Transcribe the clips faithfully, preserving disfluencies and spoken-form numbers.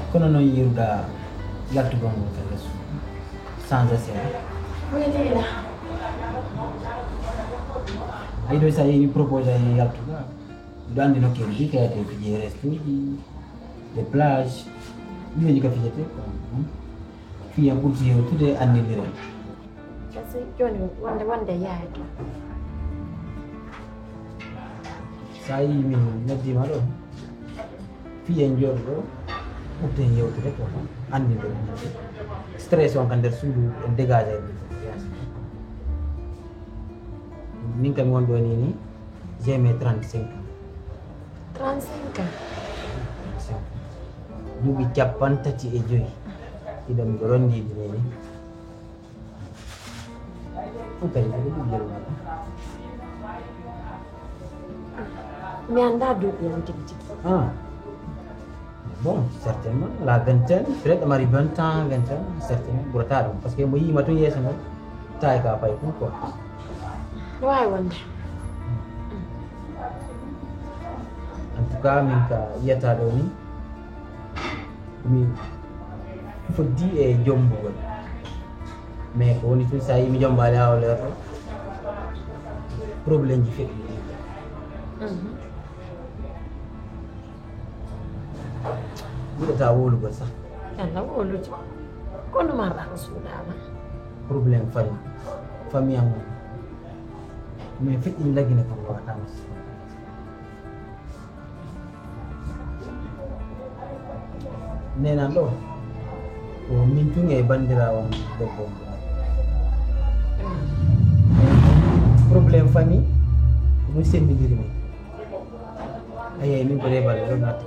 Kono noon yiiruɗaa yaltugol ngol ka lees, changé seeɗa? Weleela. Ayi ɗo, so a yehi mi propose a yehi yaltuga, miɗo anndi nokkeeli ɗi kayate fiji restoji, des plages, ɗi woni ka fijete quoi. Fii en ɓurti yewtude anndindiral. Kasi jooni wonde wonde yahay toon. So a yii min noddiima ɗo, fii en jooɗo ɗo, ɓurten yewtude ko anndinde ɗum. Stress on ka nder suudu en dégagé ɗum. Min kam mi won ɗo ni ni, j'ai mes trente-cinq ans. Trente-cinq ans? Duuɓi cappanɗe tati e joy. Iɗo miɗo rondiiji ni ni. Ɗum kadi ko ɗum jolma. Mi anndaa duuɓi am tigi tigi. Ah. Bon, certainement, la vingtaine, peut-être a mari vingt ans, vingt ans, certainement, ɓurata ɗum. Parce que mo yiima tun yeeso ngon, tawi ka pay ɗum quoi. No waawi wonde. En tout cas, min ka yiyata ɗo ni, mi foddi e jombugol. Mais ko woni tun, so a yii mi jombaali haa o leerto, problème ji feƴƴi. Mhm. Ɓurata wowlugol sax. Alla wowlude. Kono marɗa ko suuɗaama. Problème famille. Famille am on. Mais feƴƴini Lagine kam wawata mi. Nenan ɗo. Ko min tun e banndiraawo am debbo on. Problème famille. Ko ɗum sembindiri min. Ayi, ayi, min ko reebal ɗo natta.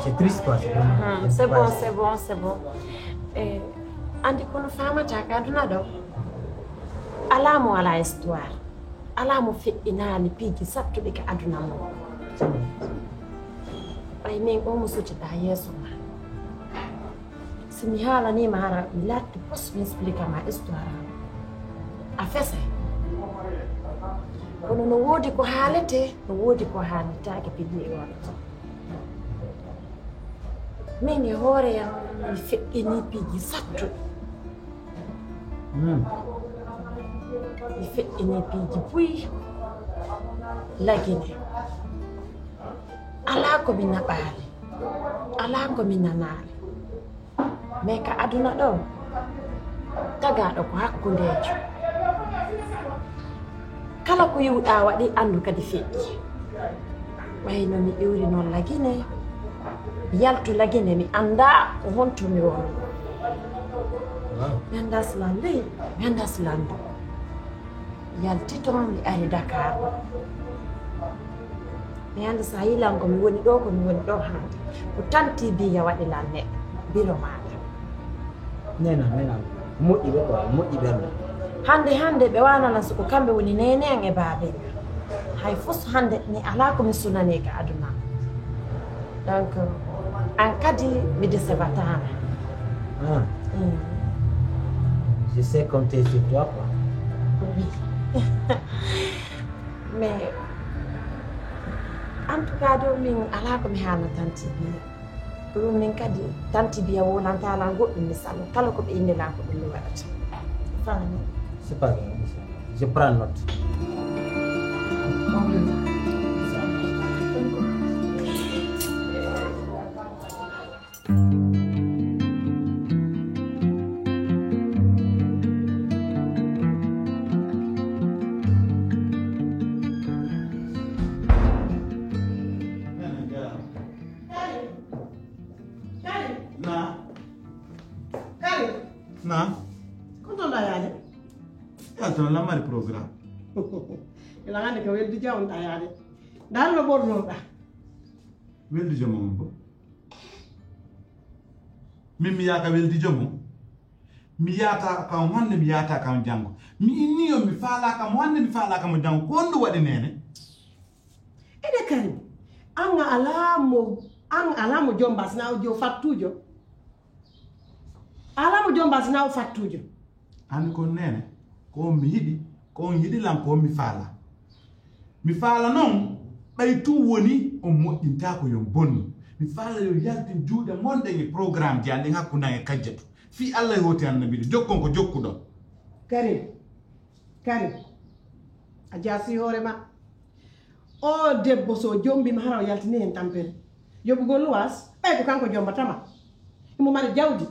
C'est triste quoi, c'est vraiment. Hmm, c'est bon, c'est bon, c'est bon. Eh, anndi kono faamata ka aduna ɗo. Alaa mo alaa histoire. Alaa mo feƴƴinaali piiji sattuɗi ka aduna mum. Ɓay min o mo sutiɗaa yeeso ma. Si mi haalanii ma hara mi laatti pos mi explique ma histoire am. A fese. Kono no woodi ko haalete, no woodi ko haaletaake piiji e wonata. Min e hoore yam mi feƴƴinii piiji sattuɗi. Hmm. Mi feƴƴinii piiji buy Lagine. Alaa ko mi naɓaali, alaa ko mi nanaali. Mais ka aduna ɗo, tagaaɗo ko hakkundeejo. Kala ko yiwɗaa waɗi, anndu kadi feƴƴi. Ɓay no mi iwri noon Lagine, mi yaltu Lagine, mi anndaa ko honto mi woni. Wow. Mi anndaa si lan ley, mi anndaa si lan dow. Yalti toon, mi ari Dakar. Mi anndaa si a yilan ko mi woni ɗo, ko mi woni ɗo hannde. Ko tanti biya waɗi lan neɗɗo, biro maaɗa. Nena, nena. Moƴƴi ɓe quoi, moƴƴi ɓernde. Hannde, hannde ɓe waanana so ko kamɓe woni neene an e baabe. Hay fus hannde mi alaa ko mi sunani ka aduna. Donc, an kadi mi décevataama. Ah. Mm. Je sais compter sur toi quoi. Oui. Mais, en tout cas, ɗo min alaa ko mi haala tanti biya. Ɗum min kadi, tanti biya wonanta lan goɗɗum mi salo. Kala ko ɓe innde lan ko ɗum mi waɗata. Faami? C'est pas grave, inchallah. Je prends note. Na. Kari. Na. Ko ton ɗa yaade? Ya ton la mari programme. Ila hande ka weldi jawon ɗa yaade. Dal no ɓornoɗa. Weldijo mo on bo? Min mi yaaka weldijo mo? Mi yaata ka on hannde, mi yaata ka on janngo. Mi inni on, mi faalaaka mo hannde, mi faalaaka mo janngo. Ko honɗum waɗi neene? Ene kadi, an a alaa mo, an a alaa mo jomba, sina o jo fattujo. A alaa mo jomba, sina o fattujo. An ko neene, ko on mi yiɗi, ko on yiɗi lan, ko on mi faala. Mi faala non, ɓay tun woni on moƴƴintaako, yon bonnu. Mi faala yo yaltin juuɗe mon ɗen e programme ji an ɗin hakkunde an e Kajjatu. Fii Alla e hooti Annabi ɗo, jokkon ko jokkuɗon. Karim, Karim, a jaasi hoore ma. O debbo so jombiima hara o yaltini heen tampere. Yoɓugol luwaas, ɓay ko kanko jombatama. Imo mari jawdi.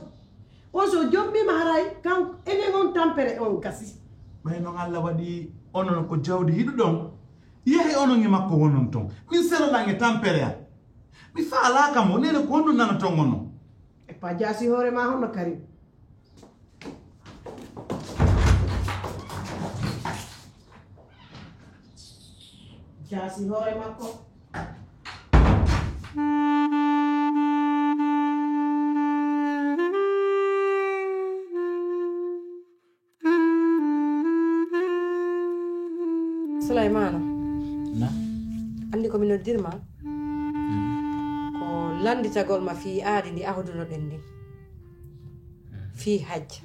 On so jombiima haray kan enen on tampere on gasi. Ɓay non Alla waɗi onon ko jawdi yiɗuɗon. Yahi onon e makko wonon ton. Min selalan e tampere an. Mi faalaaka mo, neene ko honɗum nanaton onon? E pa jaasi hoore ma honno Karim? Jaasi hoore makko. Sulaymana. Na? Anndi ko mi noddirma? Ko lannditagol ma fii aadi ndi ahodunoɗen ndin. Fii hajja.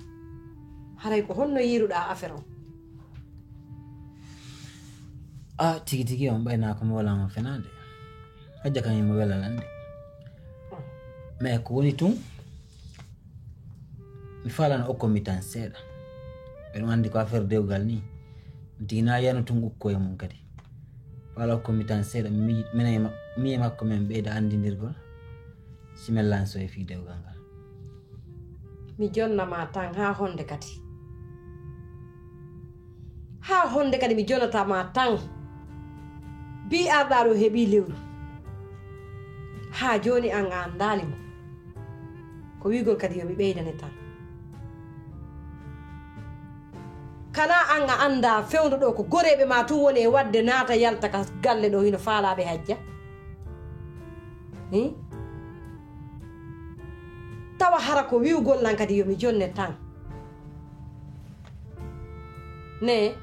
Haray ko honno yiiruɗaa affaire on? Ah, tigi tigi on ɓay naa ko mi wala mo fenaande. Hajja kam imo wela lande. Mais ko woni tun, mi faalano okko mi tan seeɗa. Ɓe ɗum anndi ko affaire dewgal ni. Mi tigi na yano tun ukko e mum kadi. Faala okko mi tan seeɗa, mi, minen e ma-, mi e makko men ɓeyda anndindirgol. Si men lanso e fii dewgal ngal. Mi jonna ma tan haa honde kadi? Haa honde kadi mi jonnata ma tan? Bi arɗa ɗo heɓi lewru. Haa jooni an a anndaali mo. Ko wi'ugol kadi yo mi ɓeydane tan. Kana an a anndaa fewndo ɗo ko goreeɓe ma tun woni e waɗde naata yalta ka galle ɗo hino faalaaɓe hajja? Hin? Tawa hara ko wi'ugol lan kadi yo mi jonne tan. Ne?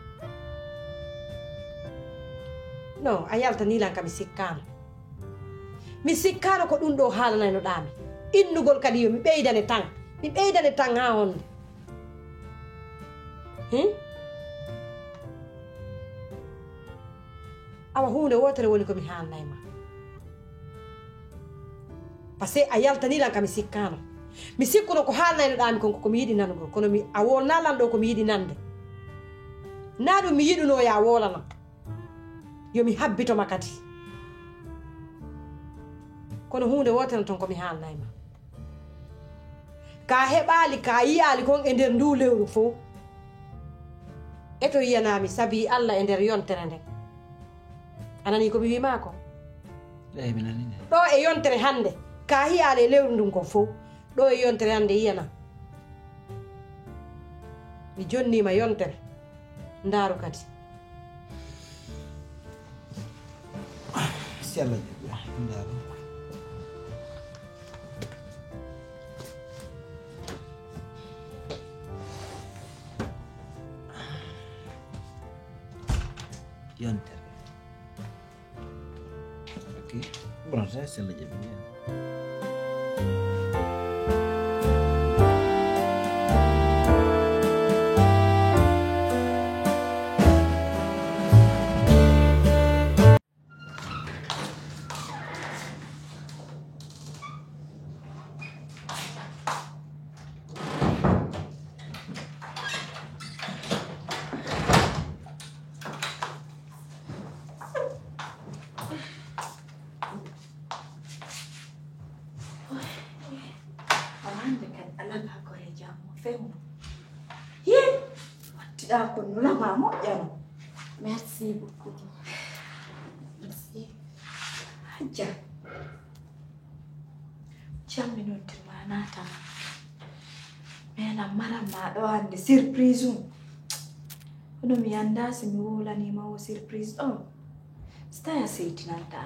No, a yaltanii lan ka mi sikkaano. Mi sikkaano ko ɗum ɗo haalanaynoɗaa mi. Innugol kadi yo mi ɓeydane tan. Mi ɓeydane tan haa honde? Hin? Awa huunde wootere woni ko mi haalnay ma. Parce que a yaltanii lan ka mi sikkaano. Mi sikkuno ko haalnaynoɗaa mi kon ko ko mi yiɗi nanugol. Kono mi, a wolnaa lan ɗo ko mi yiɗi nande. Naa ɗum mi yiɗunoo ya woolana. Yo mi habbito ma kadi. Kono huunde wootere ton ko mi haalnay ma. Ka heɓaali, ka yiyaali kon e nder nduu lewru fow. E to yiyanaa mi sabi Alla e nder yontere nden. A nanii ko mi wii maa ko? Eey, mi nanii nde. Ɗo e yontere hannde, ka hiyaali e lewru ndun kon fow. Ɗo e yontere hannde yiyanaa. Mi jonnii ma yontere. Ndaaru kadi. Si Alla jaɓi, ndaaru. Yontere. Ok. Bonata, si Alla jaɓi. Awa hannde kadi alaa ka kore jam mo fewndo. Hi! Wattiɗaa ko nula ma moƴƴano. Merci beaucoup. Merci. Hajja. Jam mi noddirma naata. Mena maran ma ɗo hannde surprise um. Kono mi anndaa si mi wowlaniima o surprise ɗo. Si tawi a seytinanta.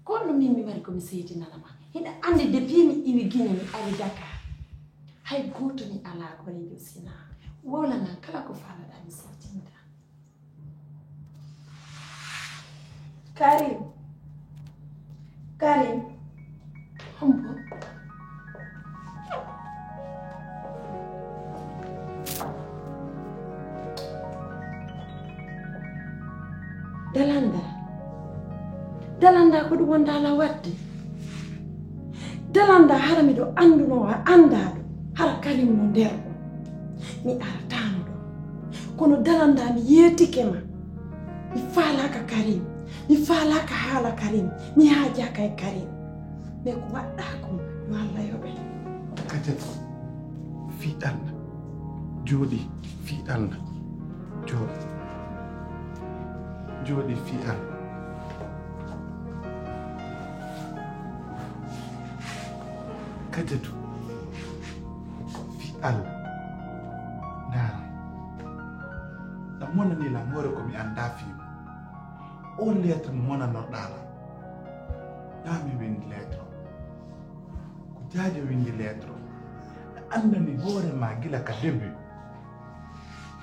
Kono min mi wari ko mi seedinana ma. Hiɗa anndi depuis mi iwi Gine mi ari Dakar. Hay gooto mi alaa ko rejo sina. Wowlana kala ko faalaɗa mi seedinta. Karim. Karim. Hombo. Dalanda. Dalanda ko ɗum wonda ala waɗde. Dalanda hara miɗo annduno a anndaɗo. Hara Karim no nder ɗo. Mi arataano ɗo. Kono Dalanda mi yeetike ma. Mi faalaka Karim. Mi faalaka haala Karim. Mi haajaka e Karim. Mais ko waɗɗa ko yo Allah yoɓe. Kajat, fii Allah. Jooɗi, fii Allah. Jooɗi. Jooɗi, fii Allah. Kajatu, fii Allah. Ndaara. Ɗam monani lan hoore ko mi annda fii ma. O lettre mo monanorɗa lan. Naa mi windi lettre o. Ko Jaajo windi lettre o. Aɗa anndani hoore ma gila ka début.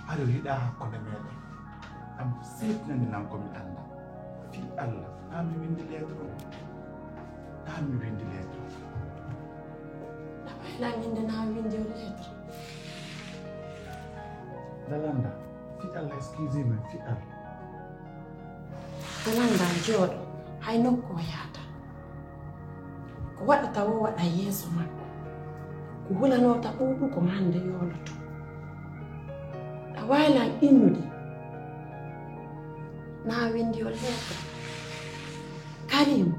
Aɗa yiɗa hakkunde meɗen. Am seetinani lan ko mi annda. Fii Allah, naa mi windi lettre o. Naa mi windi lettre o. Ɗa wayla winde naa windi o lettre. Dalanda, fii Allah, excusez-moi, fii Allah. Dalanda jooɗo, hay nokku o yaata. Ko waɗata o waɗa yeeso makko. Ko hulanota ɓuuɓu ko hannde yooloto. Ɗa waawi lan innude. Naa windi o lettre. Karim,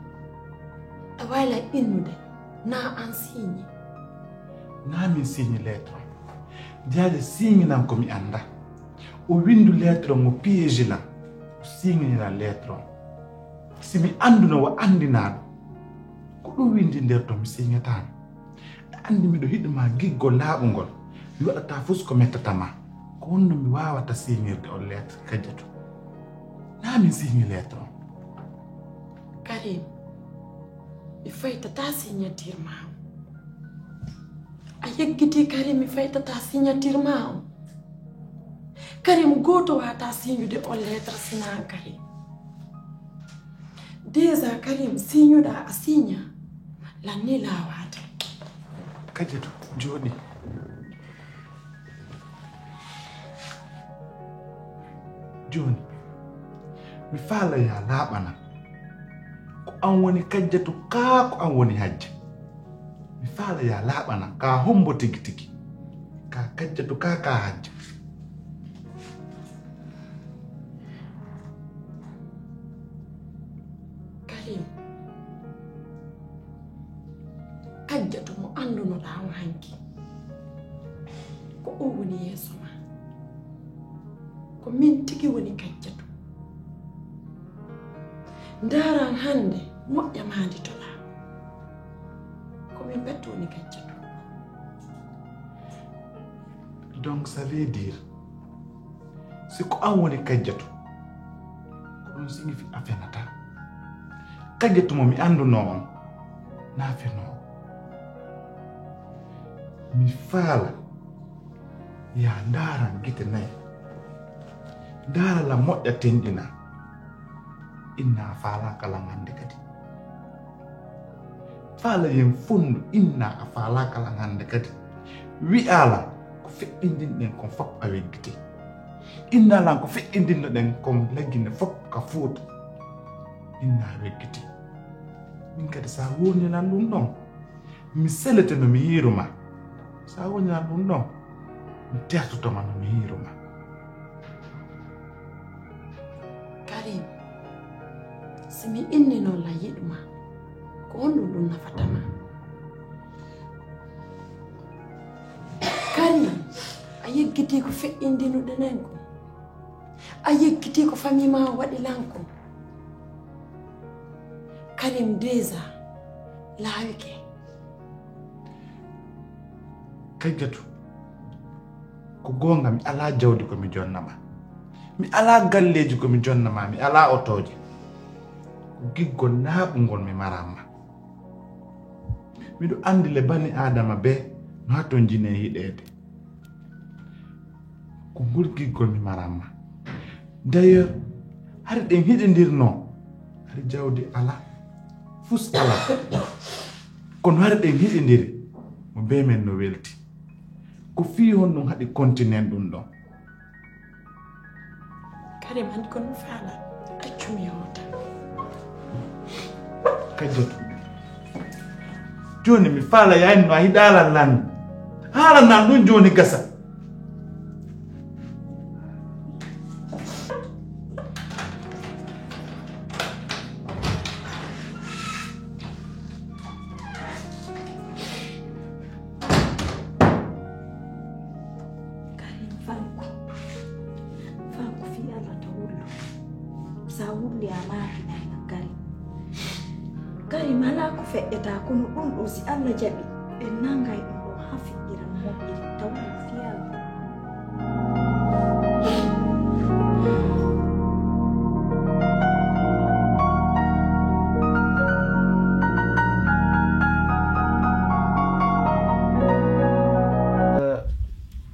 ɗa waawi lan innude. Naa an signe. Naa min signe lettre. Jaaja signe nan ko mi annda. O windu lettre mo piège lan. O signe lan lettre. Si mi annduno wa anndinaaɗo. Ko ɗum windi nder to mi signataano. Aɗa anndi miɗo hiɗi ma giggol laaɓungol. Mi waɗata fus ko mettata ma. Ko honno mi waawata signirde on lettre Kajjatu? Naa min signi lettre on. Karim, mi faytata signature ma on. A yeggiti Karim mi faytata signature ma on. Karim gooto wata signude on lettre sina Karim. Déjà Karim signuɗa a signa. Lan ni laawaade. Kajjatu, jooɗi. Jooni, mi faala ya laaɓana. Ko an woni Kajjatu kaa ko an woni Hajja? Mi faala ya laaɓana ka hombo tigi tigi? Ka Kajjatu kaa ka Hajja? Karim, Kajjatu mo anndunoɗaa on hanki, ko o woni yeeso ma. Ko min tigi woni Kajjatu. Ndaaran hannde moƴƴa maanditoɗaa. Ko min pettu woni Kajjatu. Donc, ça veut dire, si ko an woni Kajjatu, ko ɗum signifie a fenata. Kajjatu mo mi anndunoo on, na fenoowo. Mi faala, ya ndaaran gite nayi. Ndaara la moƴƴa tenɗina. Inna a faalaaka lan hannde kadi. Faala yen fonndu, inna a faalaaka lan hannde kadi. Wi'aa lan ko feƴƴindinɗen kon fof a weggiti. Inna lan ko feƴƴindinnoɗen kon laggine fof ka Fuuta. Inna a weggiti. Min kadi sa woni lan ɗum ɗon. Mi selete no mi yiiru ma. Sa woni lan ɗum ɗon. Mi tertoto ma no mi yiiru ma. Karim, si mi inni noon la yiɗu ma, ko honɗum ɗum nafata ma? Karim, a yeggitii ko feƴƴindinuɗen en ko? A yeggitii ko famille ma o waɗi lan ko? Karim, déjà, laawike. Kajjatu, ko goonga mi alaa jawdi ko mi jonna ma. Mi alaa galleeji ko mi jonna ma, mi alaa otooje. Ko giggol naaɓungol mi maramma. Miɗo anndi le bani Aadama ɓe no hatonjine hiɗeede. Ko ngol giggol mi maramma. D'ailleurs, hari ɗen hiɗindirno, hari jawdi ala, fus ala. Kono hari ɗen hiɗindiri, mo bee men no welti. Ko fii honɗun haɗi continent ɗun ɗon? Karim, an kon mi faala, accu mi hoota. Kajjatu. Jooni mi faala yaani no a yiɗaala lan. Haala nan ɗun jooni gasa. Karim, fanko. Fanko fii Allah to wullu. Sa wulli a maaki nanga Karim. Karim, alaa ko feƴƴata, kono ɗun ɗoo si Allah jaɓi, ɓe nangay ɗun ɗoo haa fiɗɗira no moƴƴiri, tawa no fii Allah. Eh,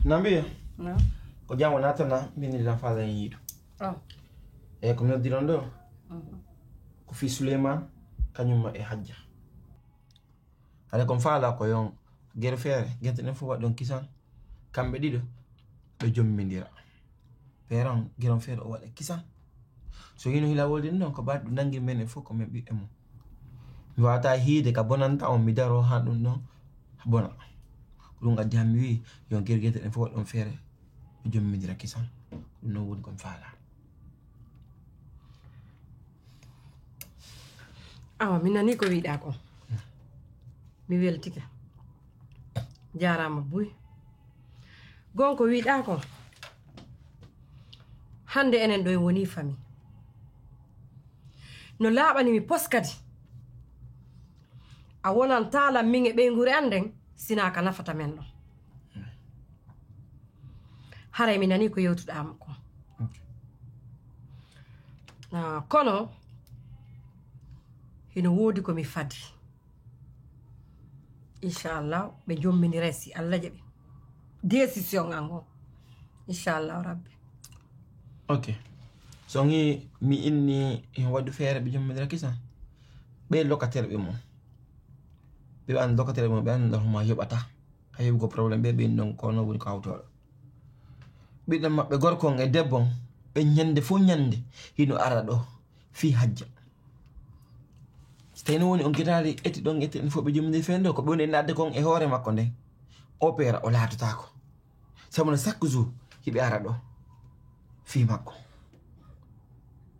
Nambiya? Naam. Ko jam o natana, min ila fala en yiɗu. Oh. E ko mi noddiron ɗo? Mhm. Ko fii Suleyman, kañum ma e Hajja. Hade kon faala ko yon gere feere, gerte ɗen fof waɗon kisan. Kamɓe ɗiɗo, ɓe jommindira. Peeran, geron feere o waɗa kisan. So hino hila wolde ɗum ɗon, ko baɗɗo nangi men e fof ko men ɓiɓɓe mum. Mi wawata hiide ka bonanta on, mi daro haa ɗum ɗon bona. Ko ɗum addi han mi wi'i, yon gere gerte ɗen fof waɗon feere, ɓe jommindira kisan. Ɗum non woni ko mi faala. Awa, mi nani ko wiɗa kon. Mi weltike. Jarama buy. Gon ko wiɗa kon. Hande enen ɗo en woni fami. No laaɓani mi pos kadi. A wonan taalan min e ɓeynguure an nden, sina ka nafata men ɗon. Haray mi nani ko yewtuɗa am ko. Ok. Ah, kono hino woodi ko mi fadi. Inchallah, ɓe jomminiray si Allah jaɓi. Décision an on. Inchallah Rabbi. Ok. So ngi mi inni hen waɗu feere ɓe jomminira kisa. Ɓe locataire ɓe mum. Ɓe an locataire mum, ɓe an nder homa yoɓata. A yoɓugo problème ɓe ɓe non kono woni ko hawtoɗo. Ɓiɗɗo maɓɓe gorko on e debbo on, ɓe ñande fof ñande hino ara ɗo fii Hajja. So tawi no woni on gitaali eti ɗon, eti ɗon fof ɓe jommini fende ko ɓe woni e naatde kon e hoore makko nden. Opéra o laatotaako. Sabu no chaque jour hiɓe ara ɗo fii makko.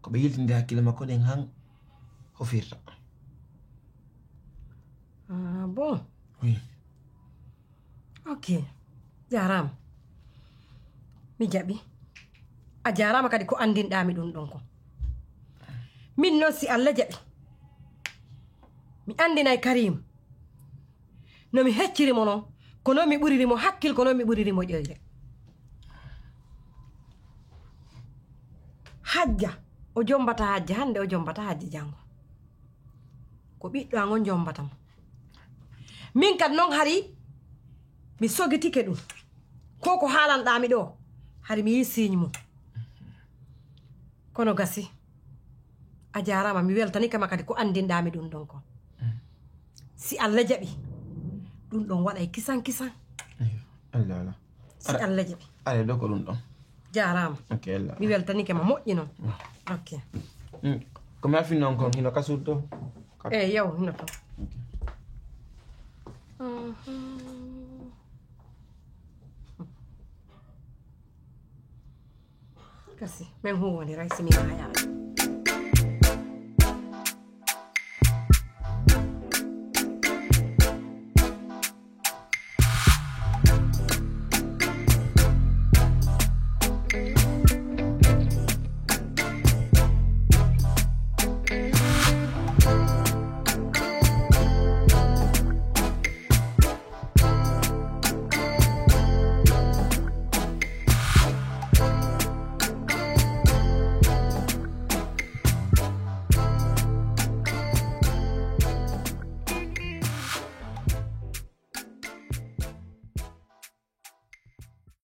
Ko ɓe yiltinde hakkille makko ɗen han o firta. Ah, bon. Oui. Ok. Jarama. Mi jaɓi. A jarama kadi ko andinɗa mi ɗum ɗon ko. Min noon si Allah jaɓi. Mi andinay Karim. No mi hecciri mo noon. Ko noon mi ɓuriri mo hakkil, ko noon mi ɓuriri mo ƴoyre. Hajja. O jombata Hajja hande, o jombata Hajja jango. Ko ɓiɗɗo an on jombata mo. Min kadi noon hari mi sogitike ɗum. Ko ko haalanɗa mi ɗo, hari mi yi signe mum. Kono gasi. A jarama, mi weltanike ma kadi ko andinɗa mi ɗum ɗon ko. Si Allah jaɓi, ɗum ɗon waɗay kisan kisan. Iyo, Allah, Allah. Si Allah jaɓi. Are ɗo ko ɗum ɗon. Jarama. Ok, Allah. Mi weltanike ma moƴƴi noon. Ok. Mm. Ko mi afi noon kon hino ka suudu to? Ka- Eh, yaw, hino to. Ok. Mhm. Kasi, men huwondiray si mi maayaama.